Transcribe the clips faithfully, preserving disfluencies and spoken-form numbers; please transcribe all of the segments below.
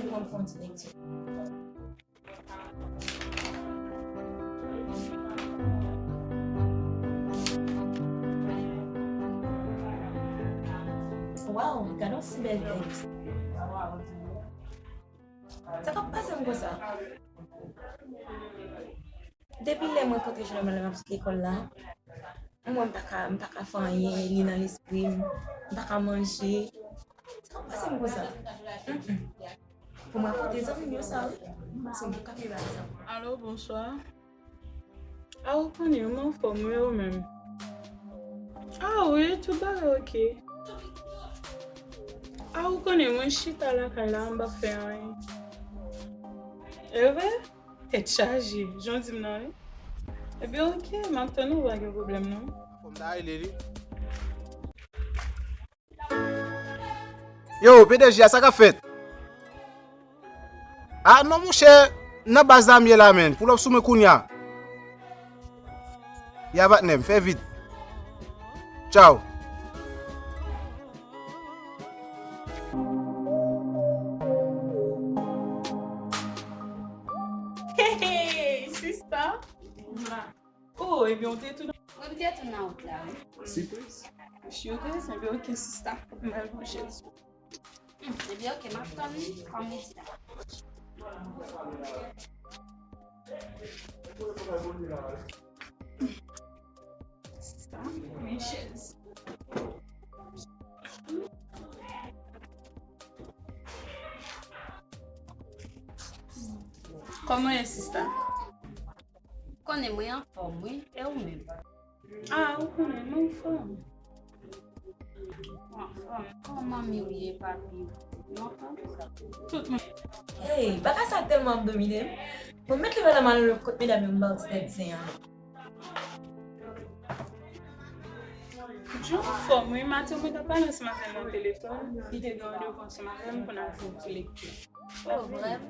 Mwen fè yon ti lekti. Waw, gade yon si bèl tèks. Sa k ap pase m konsa? Depi lè mwen kontre Jenòm nan lè m ap sot lekòl la, mwen m pa ka, m pa ka fè anyen, li nan lespri m, m pa ka manje. Sa k ap pase m konsa? Mm, mm. Pou m rakonte zanmi m yo sa, wi. Paske m pou kanpe ba sa. Alo, bonswa. A, ou konnen, mwen anfòm, wi, ou menm? A, wi, tout bagay oke. A, ou konnen, mwen chita lakay la, m p ap fè anyen. E vre? Tèt chaje, jan w di m nan, wi. Ebyen, oke, m ap tann ou, pa gen pwoblèm, non. Fò m ta rele li. Yo, P D G a, sa k ap fèt? A, non, monchè, nan baz la m ye la, menn. Pull up sou mwen kounye a. Ya, patnè m, fè vit. Tchaw. Hey, sista. Oh, ebyen, ou te tou nan... Wi, m te tou nan wout la, wi. Sipriz. Sipriz? Ebyen, oke, sista. M al branche l sou. Hmm, ebyen, oke, m ap tann li, kòm li di la. Sista, men chèz. Kòman w ye, sista? Konnen mwen anfòm, wi. E ou menm? A, ou konnen, mwen anfòm. Ou anfòm? Kòman manmi w ye, papi w? Yo anfòm? Tout mwen. Hey, bagay sa tèlman ap domine m. Mwen mèt leve nan mal kot medam yo m ba w ti tèt zen an. Jan anfòm, wi. Maten, mwen t ap pale ansanm avè l nan telefòn. Li te gen randevou ansanm avè m pou n al fè yon ti lekti. Oh, vrèman?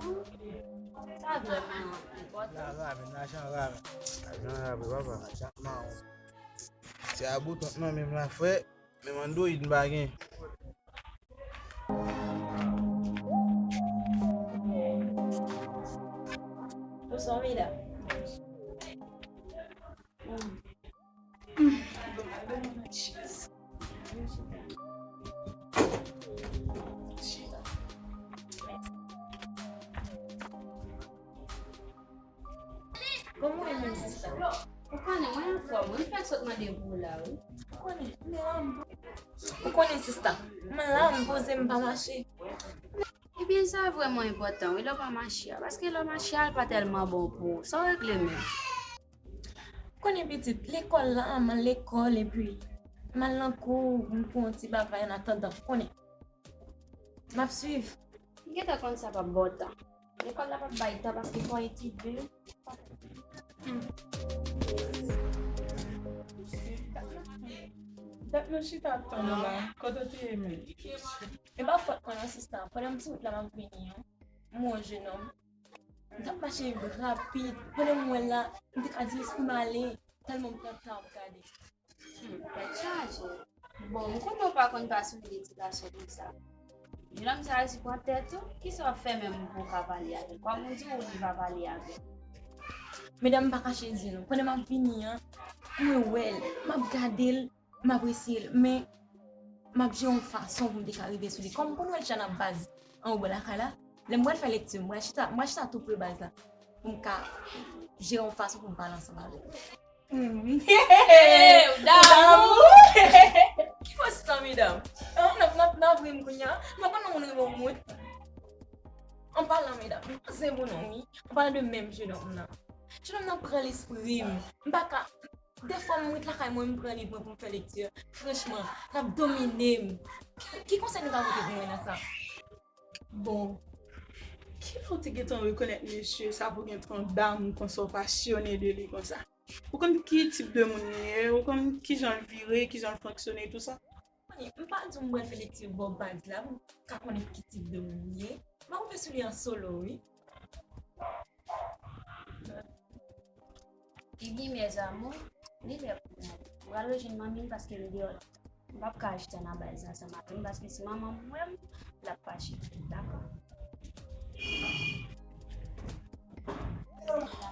Sa vrèman enpòtan. Lajan ra, men lajan ra, men. Lajan ra, vre, papa. Chak mawon. Se a bouton nan menm la, frè. Menm android m pa gen. Bonswa, medam. Kòman w ye menm, sista? Ou konnen, mwen anfòm, wi. M fèk sot mande pou w la, wi. Ou konnen, m la, m... Ou konnen, sista, m la, m poze, m pa mache. Ebyen, sa vrèman enpòtan, wi, lè w pa mache a. Paske lè w mache a, l pa tèlman bon pou ou. Sa w regle menm? Konnen pitit, lekòl la, m al lekòl, epi m al nan kou, m pran yon ti bagay an atandan, konnen. M ap swiv. M gentan konn sa p ap ba w tan. Lekòl la p ap bay tan paske fò etidye. Dat nou chita ap tann ou la. Kote w te ye menm? E pa fòt mwen non, sista. Pandan m sou wout la, m ap vini an. M wè yon jenòm. M t ap mache rapid. Pandan m wè l la, m te ka di l pou m ale. Tèlman m pran tan ap gade. Hmm, tèt chaje. Bon, m konnen w pa konn pa souri de ti gason konsa. Jenòm sa resi pran tèt ou, kisa w ap fè menm pou w ka pale avè l? Kòm ou di w li pa pale avè l. Medam, m pa kache di nou, pandan m ap vini an, mwen wè l, m ap gade l, m apresye l, men m ap jere yon fason pou m te ka rive sou li. Kòm pou nou wè l chita nan baz anwo bò lakay la, lè m pral fè lekti, m pral chita, m pral chita tou pre baz la pou m ka jere yon fason pou m pale ansanm avè l. Hmm. Hey, ou damou? Ki fòs tan, medam? An, n ap, n ap, n ap ri m kounye a. M pa konn nan moun rive yon moun. An palan, medam, m pa zen pou nou, wi. An palan de menm jenòm nan. Jenòm nan pran lespri m. M pa ka, dèfwa m ret lakay mwen, m pran liv mwen pou m fè lekti. Franchman, l ap domine m. Ki, ki konsèy nou ka pote pou mwen nan sa? Bon, kilè w te gentan rekonèt mesye sa pou w gen tan damou konsa, w pasyone de li konsa? Ou konn ki tip de moun li ye, ou konn kijan l vire, kijan l fonksyone, tou sa? Konnen, m pa di w m pral fè lekti bò baz la pou m ka konnen ki tip de moun li ye. M ap rive sou li an solo, wi. Ebyen, mes amours, li lè pou mwen. M pral rejwenn manmi m paske m deyò lontan. M p ap ka chita nan baz ansanm avè l paske si manman m wè m, l ap fache. Dakò?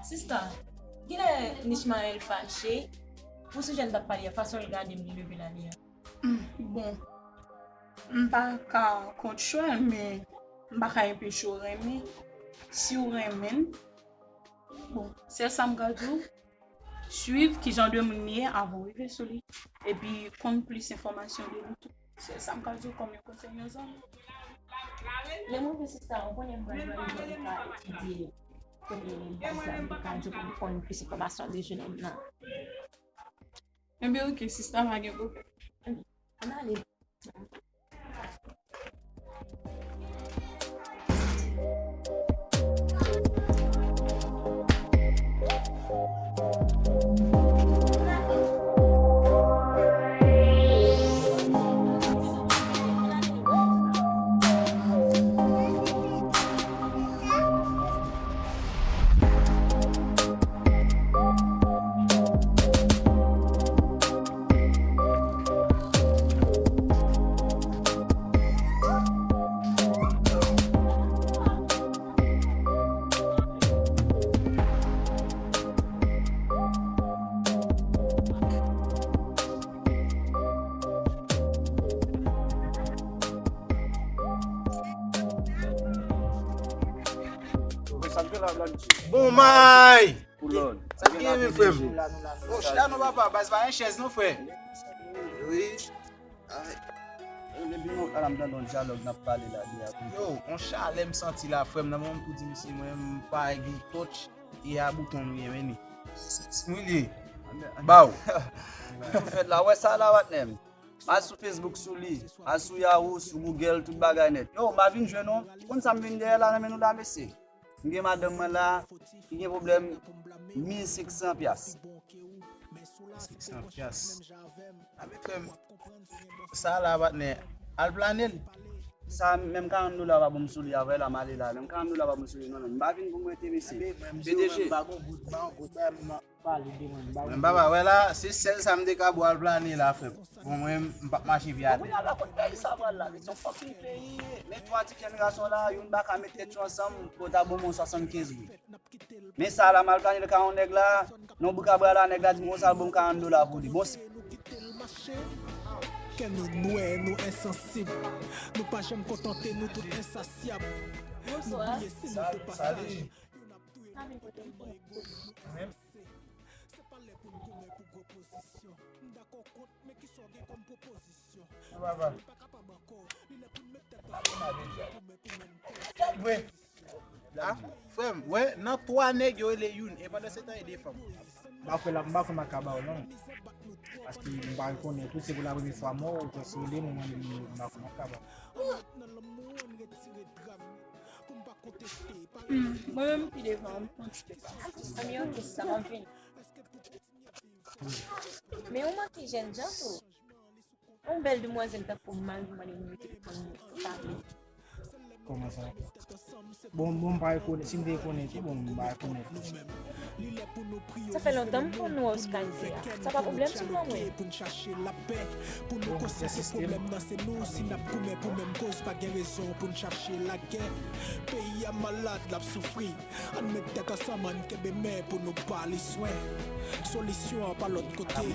Sista, kilè Nishmael fache pou sijè n t ap pale a, fason l gade m, li leve l ale a? Bon, m pa ka kont chwa l, men m pa ka enpeche w renmen. Si w renmen l, bon, sèl sa m ka di w, swiv kijan de moun li ye avan w rive sou li. Epi konn plis enfòmasyon de li tou. Se sa m ka di w kòm yon konsèy, yon zanmi. Lè mwen vin sista, ou konnen m pral nan lekòl, m ka etidye kote baz la, m te ka di w pou m konn plis enfòmasyon de jenòm nan. Enben, oke, sista, pa gen pwoblèm. Ann ale. Bon may! Sa k gen, men, frè m? Oh, chita non, papa, baz pa gen chèz non, frè. Wi. Ay. Depi nou la, m tande yon dyalòg n ap pale la, de a. Yo, yon chalè m santi la, frè m, nan moman m tou di misye, mwen, m pa gen touch, e a bouton m ye, men li. Mwen li. Baw. Tou fèt la, wè sa la, patnè m. M al sou Facebook sou li, al sou Yahoo, sou Google, tout bagay nèt. Yo, m a vin jwenn nou. Konn sa m vin dèyè la, nan men nou la, mesye. M gen madanm mwen la, ki gen pwoblèm mil senk san pyas. Senk san pyas. A, men frè m, sa la, patnè, al plane l. Sa, menm karant dola pa bon m sou li, avè la, m ale la. Menm karant dola pa bon m sou li, non, non. M pa vin pou m rete, mesye. P D G. Pale de mwen, ba mwen. Men papa, wè la, se sèl sa m te ka bo al plane la, frè m. Bon, mwen, m p ap mache vye atè. Wi, ala kot peyi sa pral la, se yon fucking peyi. Men twa ti jèn gason la, youn pa ka met tèt yo ansanm, pou ta bon mwen swasannkenz goud. Men sa la, m al plane l ka yon nèg la, nan boukabra la, nèg la di m konsa l bon karant dola pou li. Bon, se Kè nou nwè, nou ensansib. Nou pa janm kontante, nou tout ensasyab. Nou bliye si nou de pasaj. Sa vin kote m. Papa. Gad vre. A, frè m, wè, nan twa nèg yo rele youn, e pandan se tan e de fanm. M pa kwè la, m pa kwè m ap ka ba w non. Paske m pa rekonèt ou, se pou la premye fwa m wè w, ou jis rele m, ou mande m nimewo, m pa kwè m ap ka ba w. Hmm, mwen menm pi devan, m pran ti pepa. Anmyè, ok, sa m ap vini. Men ou manke jènjan tou. Yon bèl demwazèl tankou m, m al mande nimewo telefòn mwen, ou pa vle. Kòman sa? Bon, bon, m pa rekonèt. Si m te rekonèt, bon, m pa rekonèt. Sa fè lontan m konn wè w sou kalite a. Sa pa pwoblèm sou kò mwen. Pou n chache lapè, pou nou konsyans se pwoblèm nan se nou. Si n ap goumen pou menm koz, pa gen rezon pou n chache lagè. Peyi a malad, l ap soufri. Ann met tèt ansanm, ann kenbe men pou nou ba li swen. Solisyon an pa lòt kote.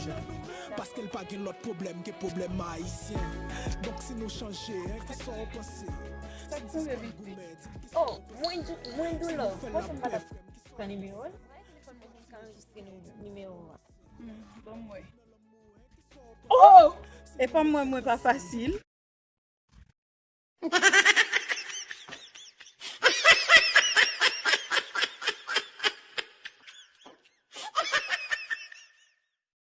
Paske l pa gen lòt pwoblèm ke pwoblèm ayisyen. Donk si nou chanje, en, kisa w panse? Sa k rive vit vit? Oh, mwen dou, mwen dou love. Poukisa m pa t ap pran nimewo l? Mwen telefòn mwen ki ka anrejistre nimewo a. Hmm, ban m wè. Oh! E pa mwen, mwen pa fasil.